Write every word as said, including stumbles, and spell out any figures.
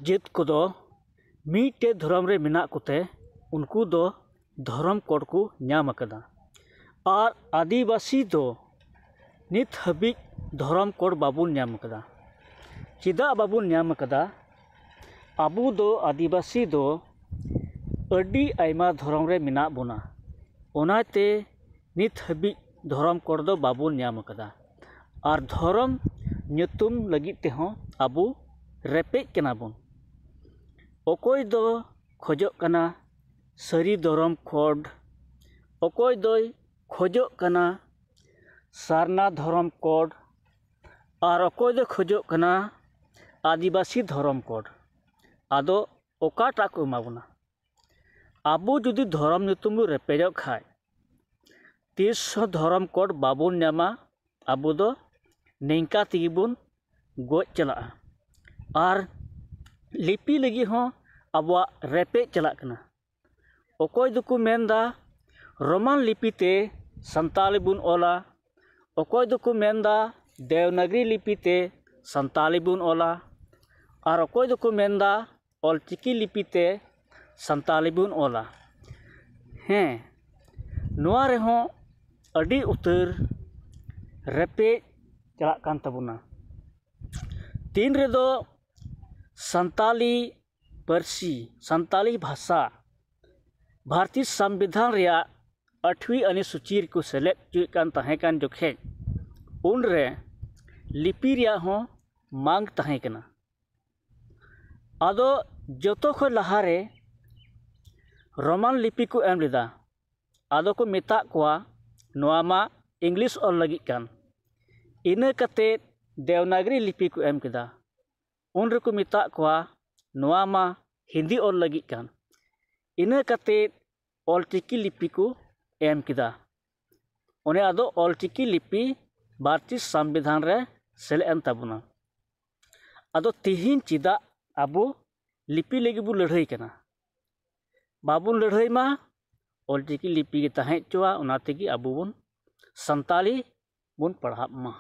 ᱡᱟᱹᱛ ᱠᱚᱫᱚ ᱢᱤᱫᱴᱮᱡ ᱫᱷᱚᱨᱚᱢ ᱨᱮ ᱢᱮᱱᱟᱜ ᱠᱚᱛᱮ ᱩᱱᱠᱩ ᱫᱚ ᱫᱷᱚᱨᱚᱢ ᱠᱳᱰ ᱠᱚ ᱧᱟᱢ ᱟᱠᱟᱫᱟ᱾ ᱟᱨ ᱟᱹᱫᱤᱵᱟᱹᱥᱤ ᱫᱚ ᱱᱤᱛ ᱦᱟᱹᱵᱤᱡ ᱫᱷᱚᱨᱚᱢ ᱠᱳᱰ ᱵᱟᱵᱚᱱ ᱧᱟᱢ ᱟᱠᱟᱫᱟ᱾ ᱪᱮᱫᱟᱜ ᱵᱟᱵᱚᱱ ᱧᱟᱢ ᱟᱠᱟᱫᱟ? ᱟᱵᱚ ᱫᱚ ᱟᱹᱫᱤᱵᱟᱹᱥᱤ ᱫᱚ ᱟᱹᱰᱤ ᱟᱭᱢᱟ ᱫᱷᱚᱨᱚᱢ ᱨᱮ ᱢᱮᱱᱟᱜ ᱵᱚᱱᱟ, ᱚᱱᱟᱛᱮ ᱱᱤᱛ ᱦᱟᱹᱵᱤᱡ ᱫᱷᱚᱨᱚᱢ ᱠᱳᱰ ᱫᱚ ᱵᱟᱵᱚᱱ ᱧᱟᱢ ᱟᱠᱟᱫᱟ᱾ ᱟᱨ ᱫᱷᱚᱨᱚᱢ ᱧᱩᱛᱩᱢ ᱞᱟᱹᱜᱤᱫ ᱛᱮᱦᱚᱸ ᱟᱵᱚ ᱨᱮᱯᱮᱡ ᱠᱟᱱᱟ ᱵᱚᱱ᱾ ᱚᱠᱚᱭ ᱫᱚ ᱠᱷᱚᱡᱚᱜ ᱠᱟᱱᱟ ᱥᱟᱹᱨᱤ ᱫᱷᱚᱨᱚᱢ ᱠᱳᱰ, ᱚᱠᱚᱭ ᱫᱚᱭ ᱠᱷᱚᱡᱚᱜ ᱠᱟᱱᱟ ᱥᱟᱨᱱᱟ ᱫᱷᱚᱨᱚᱢ ᱠᱳᱰ, ᱟᱨ ᱚᱠᱚᱭ ᱫᱚ ᱠᱷᱚᱡᱚᱜ ᱠᱟᱱᱟ ᱟᱹᱫᱤᱵᱟᱹᱥᱤ ᱫᱷᱚᱨᱚᱢ ᱠᱳᱰ᱾ ᱟᱫᱚ ᱚᱠᱟᱴᱟᱜ ᱠᱚ ᱮᱢᱟ ᱵᱚᱱᱟ? ᱟᱵᱚ ᱡᱩᱫᱤ ᱫᱷᱚᱨᱚᱢ ᱧᱩᱛᱩᱢ ᱵᱚᱱ ᱨᱮᱯᱮᱡᱚᱜ ᱠᱷᱟᱡ, ᱛᱤᱥ ᱦᱚᱸ ᱫᱷᱚᱨᱚᱢ ᱠᱳᱰ ᱵᱟᱵᱚᱱ ᱧᱟᱢᱟ᱾ ᱟᱵᱚ ᱫᱚ ᱱᱤᱝᱠᱟ ᱛᱮᱜᱮ ᱵᱚᱱ ᱜᱚᱡ ᱪᱟᱞᱟᱜᱼᱟ᱾ ᱟᱨ ᱞᱤᱯᱤ ᱞᱟᱹᱜᱤᱫ ᱦᱚᱸ ᱟᱵᱚᱣᱟᱜ ᱨᱮᱯᱮᱡ ᱪᱟᱞᱟᱜ ᱠᱟᱱᱟ᱾ ᱚᱠᱚᱭ ᱫᱚᱠᱚ ᱢᱮᱱᱫᱟ ᱨᱳᱢᱟᱱ ᱞᱤᱯᱤ ᱛᱮ ᱥᱟᱱᱛᱟᱞᱤ ᱵᱚᱱ ᱚᱞᱟ, ᱚᱠᱚᱭ ᱫᱚᱠᱚ ᱢᱮᱱᱫᱟ ᱫᱮᱣᱱᱟᱜᱽᱨᱤ ᱞᱤᱯᱤ ᱛᱮ ᱥᱟᱱᱛᱟᱞᱤ ᱵᱚᱱ ᱚᱞᱟ, ᱟᱨ ᱚᱠᱚᱭ ᱫᱚᱠᱚ ᱢᱮᱱᱫᱟ ᱚᱞᱪᱤᱠᱤ ᱞᱤᱯᱤ ᱛᱮ ᱥᱟᱱᱛᱟᱞᱤ ᱵᱚᱱ ᱚᱞᱟ᱾ ᱦᱮᱸ, ᱱᱚᱣᱟ ᱨᱮᱦᱚᱸ ᱟᱹᱰᱤ ᱩᱛᱟᱹᱨ ᱨᱮᱯᱮᱡ ᱪᱟᱞᱟᱜ ᱠᱟᱱ ᱛᱟᱵᱚᱱᱟ᱾ ᱛᱤᱱ ᱨᱮᱫᱚ ᱥᱟᱱᱛᱟᱞᱤ ᱯᱟᱹᱨᱥᱤ, ᱥᱟᱱᱛᱟᱞᱤ ᱵᱷᱟᱥᱟ ᱵᱷᱟᱨᱚᱛᱤᱭᱚ ᱥᱚᱝᱵᱤᱫᱷᱟᱱ ᱨᱮᱭᱟᱜ ᱟᱴᱷᱣᱤ ᱚᱱᱩᱥᱩᱪᱤ ᱨᱮᱠᱚ ᱥᱮᱞᱮᱫ ᱦᱚᱪᱚᱭᱮᱫ ᱠᱟᱱ ᱛᱟᱦᱮᱸ ᱠᱟᱱ ᱡᱚᱠᱷᱮᱡ, ᱩᱱᱨᱮ ᱞᱤᱯᱤ ᱨᱮᱭᱟᱜ ᱦᱚᱸ ᱢᱟᱝ ᱛᱟᱦᱮᱸ ᱠᱟᱱᱟ᱾ ᱟᱫᱚ ᱡᱚᱛᱚ ᱠᱷᱚᱱ ᱞᱟᱦᱟᱨᱮ ᱨᱳᱢᱟᱱ ᱞᱤᱯᱤ ᱠᱚ ᱮᱢ ᱞᱮᱫᱟ᱾ ᱟᱫᱚ ᱠᱚ ᱢᱮᱛᱟᱜ ᱠᱚᱣᱟ, "ᱱᱚᱣᱟ ᱢᱟ ᱤᱝᱞᱤᱥ ᱚᱞ ᱞᱟᱹᱜᱤᱫ ᱠᱟᱱ᱾" ᱤᱱᱟᱹ ᱠᱟᱛᱮ ᱫᱮᱣᱱᱟᱜᱽᱨᱤ ᱞᱤᱯᱤ ᱠᱚ ᱮᱢ ᱠᱮᱫᱟ᱾ ᱩᱱ ᱨᱮᱠᱚ ᱢᱮᱛᱟᱜ ᱠᱚᱣᱟ, "ᱱᱚᱣᱟ ᱢᱟ ᱦᱤᱱᱫᱤ ᱚᱞ ᱞᱟᱹᱜᱤᱫ ᱠᱟᱱ᱾" ᱤᱱᱟᱹ ᱠᱟᱛᱮ ᱚᱞᱪᱤᱠᱤ ᱞᱤᱯᱤ ᱠᱚ ᱮᱢ ᱠᱮᱫᱟ᱾ ᱚᱱᱮ ᱟᱫᱚ ᱚᱞᱪᱤᱠᱤ ᱞᱤᱯᱤ ᱵᱷᱟᱨᱚᱛᱤᱭᱚ ᱥᱚᱝᱵᱤᱫᱷᱟᱱ ᱨᱮ ᱥᱮᱞᱮᱫ ᱮᱱ ᱛᱟᱵᱚᱱᱟ᱾ ᱟᱫᱚ ᱛᱤᱦᱤᱧ ᱪᱮᱫᱟᱜ ᱟᱵᱚ ᱞᱤᱯᱤ ᱞᱟᱹᱜᱤᱫ ᱵᱚ ᱞᱟᱹᱲᱦᱟᱹᱭ ᱠᱟᱱᱟ? ᱵᱟᱵᱚᱱ ᱞᱟᱹᱲᱦᱟᱹᱭ ᱢᱟ, ᱚᱞᱪᱤᱠᱤ ᱞᱤᱯᱤ ᱜᱮ ᱛᱟᱦᱮᱸ ᱦᱚᱪᱚᱣᱟ, ᱚᱱᱟ ᱛᱮᱜᱮ ᱟᱵᱚ ᱵᱚᱱ ᱥᱟᱱᱛᱟᱞᱤ ᱵᱚᱱ ᱯᱟᱲᱦᱟᱜ ᱢᱟ᱾